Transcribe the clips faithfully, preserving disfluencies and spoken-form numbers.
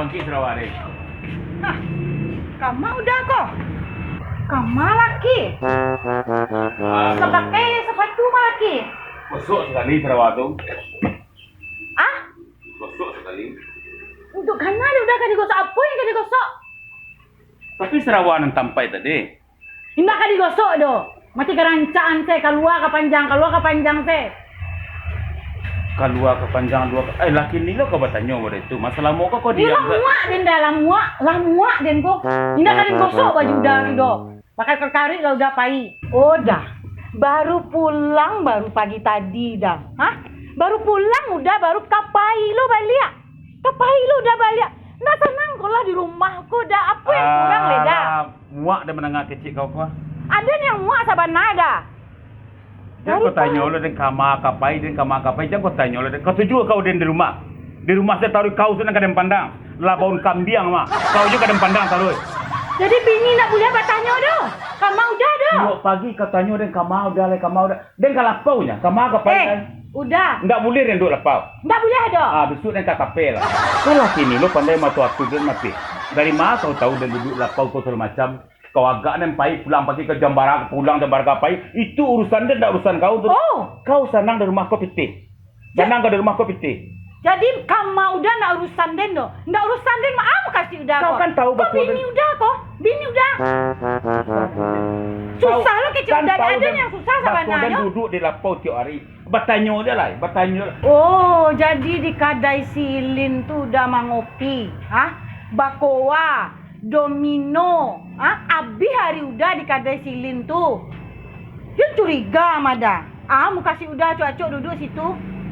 Pakai sarawa deh. Hah, kama Uda ko? Kama laki? Ah. Sapakai sapatu ma laki? Gosok sakali sarawa tu. Ah? Gosok sakali. Untuak kana dek Uda ka digosok? Apo nan ka digosok? Tapi sarawa nan tampai tadi. Indak ka digosok doh. Mati ka rancak-an se, kalua ka panjang, kalua ka panjang se. Kalua ka panjang, kalua ka, eh, laki ni lo ka batanyo pado itu. Masalah mo ko, ko diam. Lah muak den dah, lah muak, lah muak den ko. Indak ka den gosok baju Uda tu doh. Pakai kakarik lah Uda pai. Oh dah. Baru pulang, baru pagi tadi dah. Hah? Baru pulang Uda, baru ka pai lo baliak. Ka pai lo Uda baliak. Ndak sanang ko lah di rumah ko dah. Apo nan kurang lai dah? Alah, muak dah mandanga kecek kau ko. Aden nan muak sabana dah. Jan kau tanyo lo den kama ka pai, den kama ka pai. Jan kau tanyo lo den. Katuju kau den di rumah. Di rumah se taruih kau se nan ka den pandang. Lah baun kambiang mah. Kau jo ka den pandang taruih. Jadi bini ndak buliah batanyo doh. Kama Uda doh. Iyo, pagi kau tanyo den kama Uda lai, kama Uda. Den ka lapau nyo, kama ka pai lai. Eh, Uda. Ndak buliah den duduak lapau. Ndak buliah doh. Ah, bisuak den ka kape lah. Kau lah kini lo pandai mato atur den mati. Dari ma kau tahu den duduak lapau kau sagalo macam? Kau agak den pai, pulang pagi ka jam bara, pulang jam bara ka pai. Itu urusan den, ndak urusan kau tu. Oh. Kau sanang di rumah kau pitih. Ja- Sanang kau di rumah kau pitih. Jadi kama Uda ndak urusan den doh. Ndak urusan den, ma-, amu kasih Uda ko. Kau kan tahu kau batua bini den. Uda ko. Bini Uda. Susah lo kecek Uda, kan tahu aden den, nan susah batua den sabananyo. Duduak di lapau tiok hari. Batanyo se lai, batanyo. Oh, jadi di kadai si Lin tu Uda mangopi, ha? Bakoa, domino, ha? Abih ari Uda di kadai si Lin tu. Yo curiga mah Da. Ah, mukasuik Uda acok-acok duduak situ.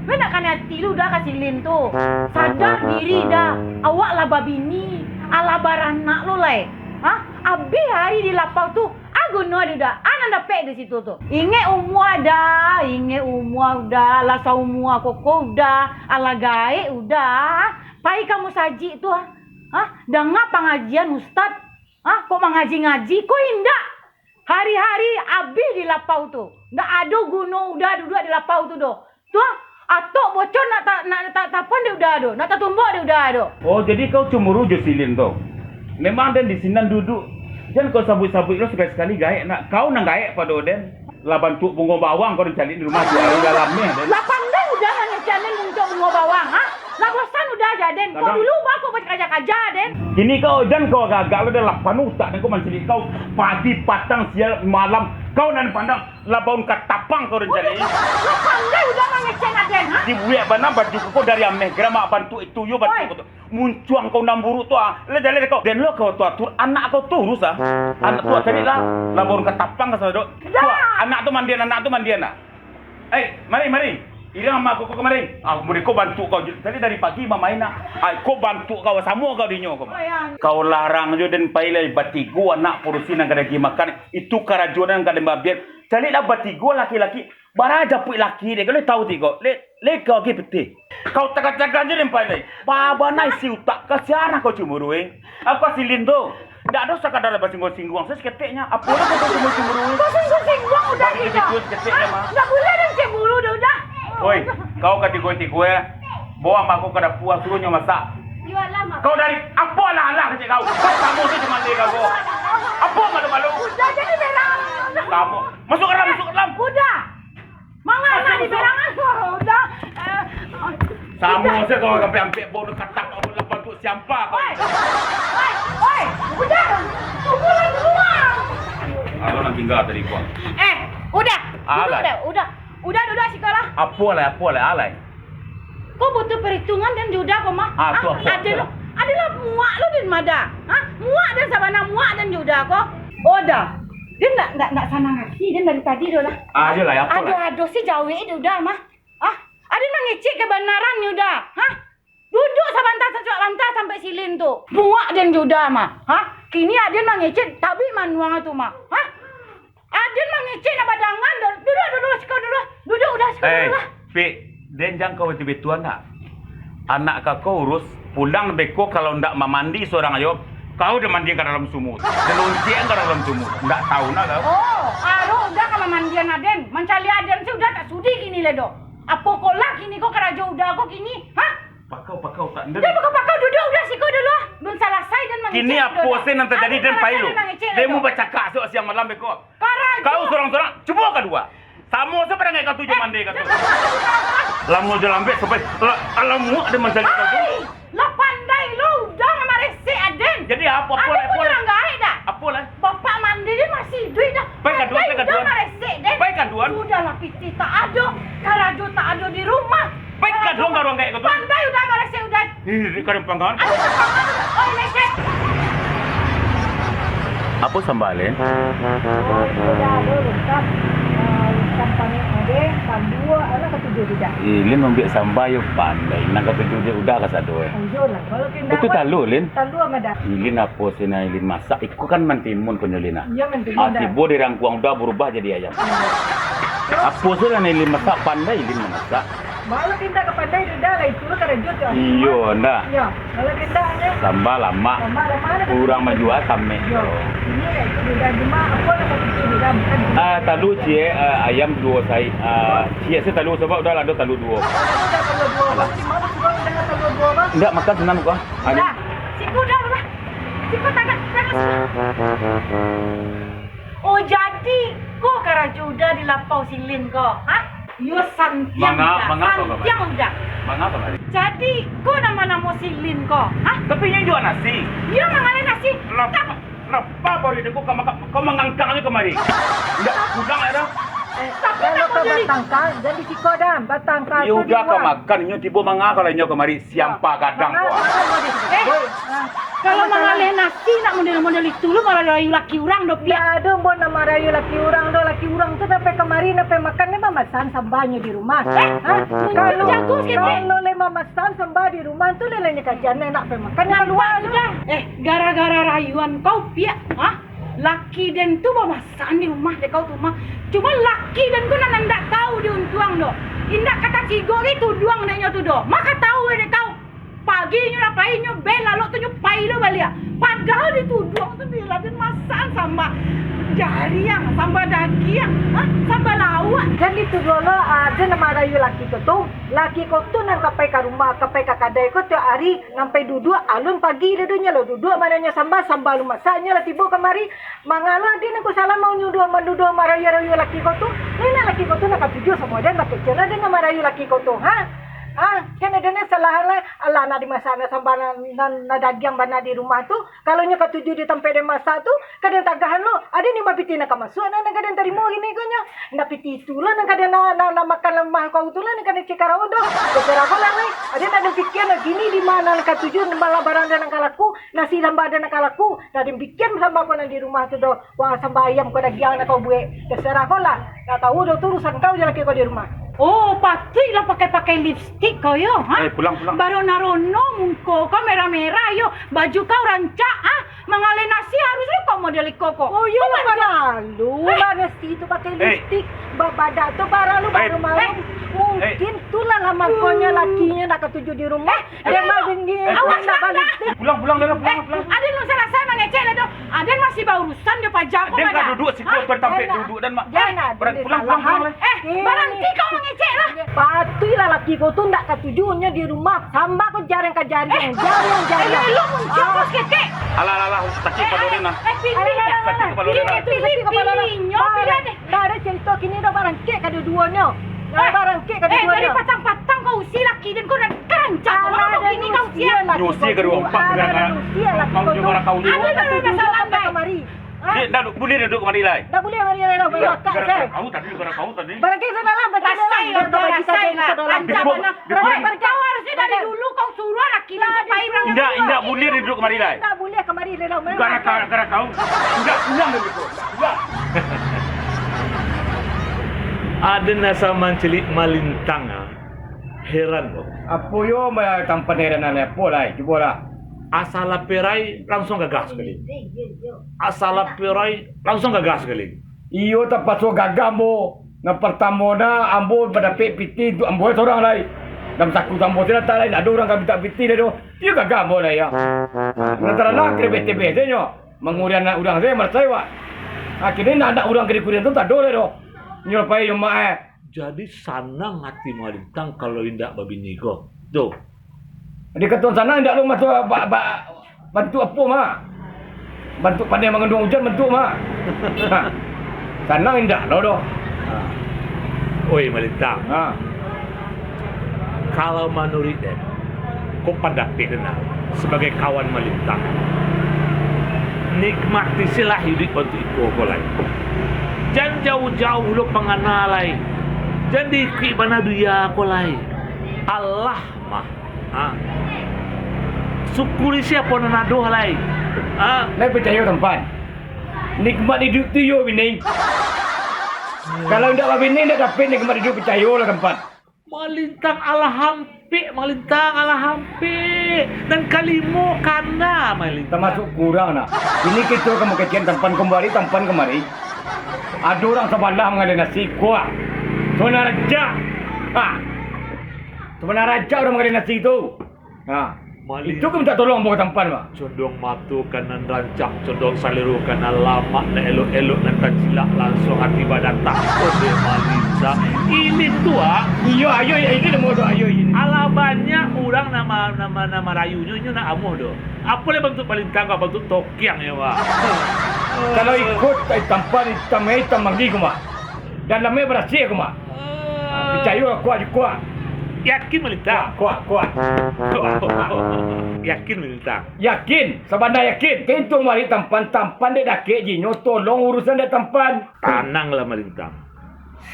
Yo ndak kanai ati lo Uda ka si Lin tu. Sadar diri Da. Awak lah babini, alah baranak lo lai. Ha? Abih ari di lapau tu. A guno di Uda, a nan dapek di situ tu. Ingek umua Da, ingek umua Uda, lah saumua koko Uda, alah gaek Uda. Pai ka musajik tu, ha? Ha? Danga pangajian ustad, ha? Kok mangaji-ngaji, kok indak? Hari-hari abih di lapau tu. Ndak ado guno Uda duduak di lapau tu doh. Tu, atok bocor nak ta-, nak ta-, tapan dek Uda tu, nak tatumbok dek Uda tu. Oh, jadi kau cemburu jo si Lin tu? Memang den di sinan duduak. Jan kau sabuik-sabuik lo, sakali-sakali gaek nak. Kau nan gaek pado den. Lah bantuak bungo bawang kau den caliak di rumah tu, ari dalam ni den. Lah pandai Uda mangecek den bantuak bungo bawang, ha? Lah bosan Uda jo den. Kau dulu ba kau bakaja-kaja den. Kini kau jan kau agak-agak lo, den lah panuah utak den, kau mancaliak kau pagi, patang, siang, malam. Kau nan pandang. Lah baun katapang kau den caliak. Lah pandai Uda mangecek aden, ha? Dibuek bana baju kau dari ameh, gerak mak bantuak itu yo bantuak kau tu. Muncuang kau nan buruak tu, ah. Lah jaleh kau. Den lo kau tu atur, anak kau tu urus, ah. Anak tu cari lah. Lah baun katapang kau sadok. Tu, anak tu mandian, anak tu mandian, ah. Eh, mari, mari. Irang ama kau, kau kamari. Ah, murid kau bantuak kau. Tadi dari pagi mamain, ah. Ai, kau bantuak kau, samo kau dinyo kau. Kau larang jo den pai lai batigo anak padusi nan ka den agiah makan. Itu karajo nan ka den babiak. Caliaklah batigo laki-laki. Bara japuik laki dek, kalau tahu tigo. Lek, lek kau agiah pitih. Kau tagan-tagan jo den pai lai. Baba nai si utak, kasian kau cemburu, eh. Apa si Lin tu? Ndak ado sakadar basingguang-singguang, saketeknyo. Apo lah kau cemburu-cemburu, eh? Kau singguang-singguang Uda. Bagi gitu. Video saketeknyo, mah. Ndak buliah den cemburu doh, Uda. Oi, kau ka tigo-tigo, eh. Bawa mak kau ka dapua, suruh nyo masak. Yo alah, Mak. Kau dari, apo alah-alah kecek kau? Kau samo tu cuma dia kau. Apo malu-malu? Uda jadi berang. Samo. Masuk ka dalam, masuk ka dalam. Uda. Manga nak di berangan tu, Uda. Eh, samo Uda. Samo sajo kau sampai ampek bau katak kau lah bantuak siampa kau. Oi. Oi, oi. Uda. Tunggulah di rumah. Kalau nak tinggal tadi kau. Eh, Uda. Duduk Uda. Uda. Uda, Uda, siko lah. Apo lai, apo lai, alai? Ko butuh perhitungan den jo Uda ko mah. Ah, tu apo? Aden lo, aden lah muak lo den mah Da. Ha? Muak den sabana muak den jo Uda ko. Oh Da. Den ndak, ndak, ndak sanang ati den dari tadi doh lah. Ah, ajo lah, apo lah? Ado-ado se jawek dek Uda mah. Ha? Aden mangecek kabanaran nyo Uda. Ha? Duduk sabanta, sabanta sampai si Lin tu. Muak den jo Uda mah. Ha? Kini aden mangecek tabik manuang tu mah. Ha? Aden mangecek nak badangan doh. Duduk, duduk, siko dulu. Duduk Uda, siko dulu lah. Eh, Pik, den jan kau batua-batuan nak. Anak kau urus, pulang beko kalau ndak mamandi surang ajo, kau den mandian ka dalam sumua. Den loncek ka dalam sumua. Ndak tahu nak kau. Oh, arok Uda ka mamandian aden. Mancaliak aden se Uda tak sudi kini lai doh. Apo ko lah kini ko karajo Uda ko kini? Ha? Pakau, pakau, tak. Dah, pakau, pakau, duduak, udah, siko dulu, ah. Belum salasai den mangecek. Kini apo se nan tajadi, den pai lu. Den mau bacakak siang malam beko. Karajo. Kau sorang-sorang, cubo kaduo. Samo se parangai kau tu jo mande kau tu. Lamo jo lambek sampai, la-, lamo ado mancari kau tu. Ai, lah pandai lo Uda mamaresek aden. Jadi apo, apo lai, apo lai? Aden tu urang gaek dah. Apo lai? Bapak mande den masih iduik dah. Pai kaduan, pai kaduan. Uda maresek den. Pai kaduan. Sudahlah, pitih tak ado, karajo tak ado di rumah. Pai kaduan ka urang gaek kau tu. Pandai Uda maresek Uda. Ih, kadang panggang. Aduh, panggang. Oi, lecet. Apo sambah, Lin? Oh, itu dah ado lengkap. Ah, ikan panik ade, tambua, anak katuju tidak? Ih, Lin mambiak sambah yo pandai. Nan katuju dek Uda kasado, eh. Iyo lah, kalau tidak. Itu talua, Lin? Talua mah dah. Ih, Lin, apo se nan Lin masak? Iko kan mantimun punyo, Lin, ah. Iyo, mantimun dah. Ah, tibo di rangkuang Uda barubah jadi ayam. Iyo. Apo se lah nan Lin masak? Pandai Lin mamasak. Malah pindah ka pandai, dah lah, itu lah karajo tu, ah. Iyo, ndak. Iyo, malah pindah aja. Tambah lamak. Tambah lamak, ada. Urang manjua samek. Iyo. Ini lah itu, dah, cuma apo lah kata tu, dah, bukan. Ah, talua ciek, ah, ayam duo saik. Ah, ciek se talua, sabab Uda lah ado talua duo. Uda talua duo. Alah. Cuma sudah ado talua duo, bang. Ndak, makan sanang ko. Ado. Uda. Siko Uda, Uda. Siko tagak, tagak siko. Oh, jadi ko karajo Uda di lapau si Lin ko, ha? Yo santiang Uda, manga-, mangapa, santiang Uda. Mangapa, Mari? Jadi ko namo-namo si Lin ko, ha? Tapi inyo juo nasi. Iyo, mangaleh nasi. Lap-, Tap- lapa baru itu ko ka maka-, ko mangangkangnyo kamari? Ndak pulang, ya, dah? Eh, tapi kalau ndak ko model batangka, jadi siko dah, batangka. Iyo, tu di Uda ka luar. Makan, inyo tibo manga kalau inyo kamari. Siampa gadang ko. Eh, kalau mangaleh nasi nak model-model itu lu marayu laki urang do, Piak. Ndak ado, Mbok, nak marayu laki urang do. Laki urang tu sampai kamari, sampai makan, ni mamasan sambahnyo di rumah. Eh, ha? Kalau, jago sikit, Piak. Kalau lai mamasan sambah di rumah tu, lai, lai nyo kajian, nak sampai makan, nak kaluar tu. Eh, gara-gara rayuan kau, Piak, ha? Laki den tu mamasan di rumah dek kau tu mah. Cuma laki den ko nan indak tahu di untuang do. Indak ka tacigok gai tuduang dek nyo tu do. Mah ka tahu dek kau. Pagi nyo lah pai nyo bel, lalok tu nyo pai lo baliak. Padahal di tuduang tu bila den masak sambah jariang, sambah dagiang, ha? Sambah lauak. Jan dituduah lo, ah, jan marayu laki ko tu. Laki ko tu nan ka pai ka rumah, ka pai ka kadai ko tiok ari, nan pai duduak alun pagi dah, nyo lah duduak, mananyo sambah, sambah alun masak, nyo lah tibo kamari. Manga lo aden ko salah mau nyuduah manduduah marayu-rayu laki ko tu. Lai nak laki ko tu nak katuju samo aden, bakecek lah aden nak marayu laki ko tu, ha? Ha? Kan aden salah lah, alah nak dimasak nak sambah nan, nan, nan dagiang bana di rumah tu. Kalau nyo katuju di tampek den masak tu, ka den tagahan lo. Aden ni mah pitih nan ka masuak, nan, nan ka den tarimo kini ko nyo. Ndak pitih tu lo nan ka den nak, nak, nak makan lamah kau tu lo, nan ka den cikarau doh. Cikarau ko lah, weh. Aden nak den pikia lah, kini di ma nan katuju, malah barang den nan ka laku, nasi sambah den nan ka laku. Ndak den pikia sambah ko nan di rumah tu doh. Wah, sambah ayam ko dagiang nak kau buek. Terserah ko lah. Ndak tahu doh tu urusan kau jo laki kau di rumah. Oh, patuiklah pakai-pakai lipstik kau yo, ha? Eh, pulang, pulang. Barono-rono muko kau merah-merah yo. Baju kau rancak, ha? Mangaleh nasi harus lo kau model iko ko. Oh, iyo lah, paralu lah nasi tu pakai lipstik. Babadak tu paralu baru-baru. Mungkin tu lah, lah mangkonyo lakinyo ndak katuju di rumah. Dia mah bini, awas ndak balik. Pulang, pulang, pulang, pulang. Aden belum selesai mangecek lah tu. Aden masih baurusan jo paja ko. Aden ka duduak siko, tampek duduak dan mak. Pulang, pulang, pulang. Eh, baranti kau mangecek lah. Patuiklah laki kau tu ndak katuju nyo di rumah. Sambah ko jariang ka jariang, jariang, jariang. Elok-elok muncul kau saketek. Alah, alah, alah, sakik kapalo den nah. Eh, pilih. Sakik kapalo den nah. Pilih, pilih, pilih. Nyo pilih deh. Ndak ado carito kini doh, barangkek kaduo-duonyo. Barangkek kaduo-duonyo. Eh, dari patang-patang kau usi laki den ko nan karancak. Alah, kau kini kau usia. Nyo usia kaduo ampak. Alah, usia laki kau tu. Ado masalah kamari. Dek, ndak buliah duduak kamari lai. Ndak buliah kamari lai, lah. Gara-gara kau tadi, gara-gara kau tadi. Barangkek sudah lah, barangkek sudah lah. Rasai lah, rasai lah. Rancak bana. Kau harusnyo dari dulu kau suruah laki kau pai barangkek. Indak, indak buliah duduak kamari lai. Indak buliah kamari lai, lah. Gara-, gara-gara kau. Indak pulang dari kau. Indak pulang. Aden asa mancaliak malintang, ah. Heran, kok. Apo yo, ma-, tampan heran lai, apo lai? Cubolah. Asa lapeh rai, langsuang gagah sakali. Asa lapeh rai, langsuang gagah sakali. Iyo, tapaso gagah, Ambo. Nan partamo nah, ambo mandapek pitih untuak ambo sorang lai. Dalam saku ambo tu lah, tak lai, ndak ado urang ka mintak pitih lai doh. Iyo gagah ambo lai, yo. Nan taralah, krebeh-tebeh se nyo. Mangurian anak urang se, marasai awak. Akhirnyo, anak urang ka dikurian tu tak ado lai doh. Nyo pai yo, Mak, eh. Jadi sanang ati Malintang kalau indak babini ko. Tu. Di katuan sanang indak lo maso ba-, ba-, bantuak apo mah? Bantuak pandai manganduang ujan bantuak mah. Ha. Sanang indak lo doh. Oi Malintang. Ha. Kalau manuruik den, ko pandapek den lah, sabagai kawan Malintang, nikmati se lah iduik bantuak iko ko lai. Jan jauah-jauah lo pangana lai. Jan diikuik bana dunia ko lai. Alah mah. Ha. Syukuri se apo nan ado lai. Ha. Lai picayo Tampan. Nikmat iduik tu iyo bini. Kalau indak babini indak dapek nikmat iduik, picayolah Tampan. Malintang alah ampek, Malintang alah ampek. Nan kalimo kana, Malintang. Tamasuk kurang nak. Kini kito ka makacian Tampan kamari, Tampan kamari. Ado urang sabalah mangaleh nasi, kuah. Sabana rajak. Ha. Sabana rajak urang mangaleh nasi tu. Ha. Malin. Itu ka minta tolong ambo ka Tampan, Pak. Condong mato ka nan rancak, condong salero ka nan lamak, nan elok-elok nan tancilak, lansuang ati badatang. Ondeh Malintang. Ini tu, ah. Iyo, ayo, ini namo tu, ayo ini. Alah banyak urang nama nama nama rayunyo, inyo nak amuah doh. Apo lai bantuak Malintang ko, bantuak tokiang yo, Pak. Kalau iko Tampan itam, itam manggi ko, Mak. Dan lamai barasiah ko, Mak. Picayo, kuat, kuat. Yakin Malintang? Kuat, kuat, kuat. Yakin Malintang? Yakin, sabana yakin. Kintu mari Tampan, Tampan dek dakek jinyo, tolong urusan dek Tampan. Tananglah Malintang.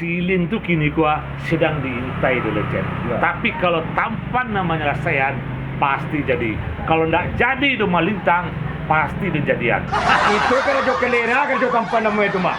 Silin tu kini ko sedang diintai dek Lecen. Ya. Tapi kalau Tampan nan manyalesaian, pasti jadi. Kalau ndak jadi doh Malintang, pasti dijadian. Itu karajo kalera, karajo Tampan namo itu mah.